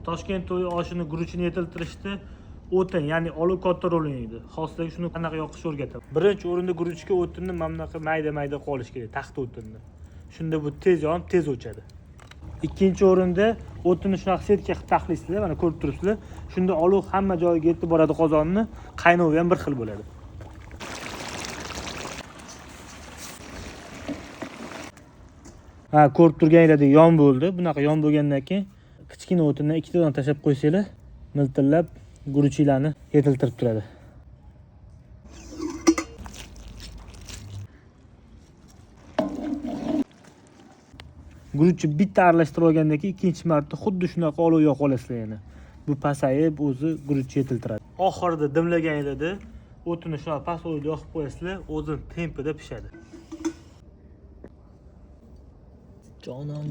Toshkent to'yi oshini guruchini yetiltirishda o'tin, ya'ni olov katta rol o'ynaydi. Hozir shuni qanaqa yoqishni o'rgataman. Birinchi o'rinda guruchga o'tinni mana bunaqa mayda-mayda qilib olish kerak, taxta o'tinni. Shunda bu tez yonib, tez o'chadi. Ikkinchi o'rinda o'tinni shunaqa setka qilib taxlaysizlar, mana ko'rib turibsizlar. Shunda olov hamma joyiga yetib boradi qozonni, qaynovi ham bir xil bo'ladi. Ha, ko'rib turganinglardek yon bo'ldi. Bunaqa yon bo'lgandan keyin kichkina o'tindan ikkitadan tashlab qo'ysanglar, miltillab guruchlarni yetiltirib turadi. Guruchni bitta aralashtirib olgandan keyin ikkinchi marta xuddi shunaqa olov yoqib olasizlar yana. Bu pasayib o'zi guruchni yetiltiradi. Oxirida dimlaganinglarda o'tini shunaqa past olovda yoqib qo'yasizlar, o'zini tempida pishadi. Jonon.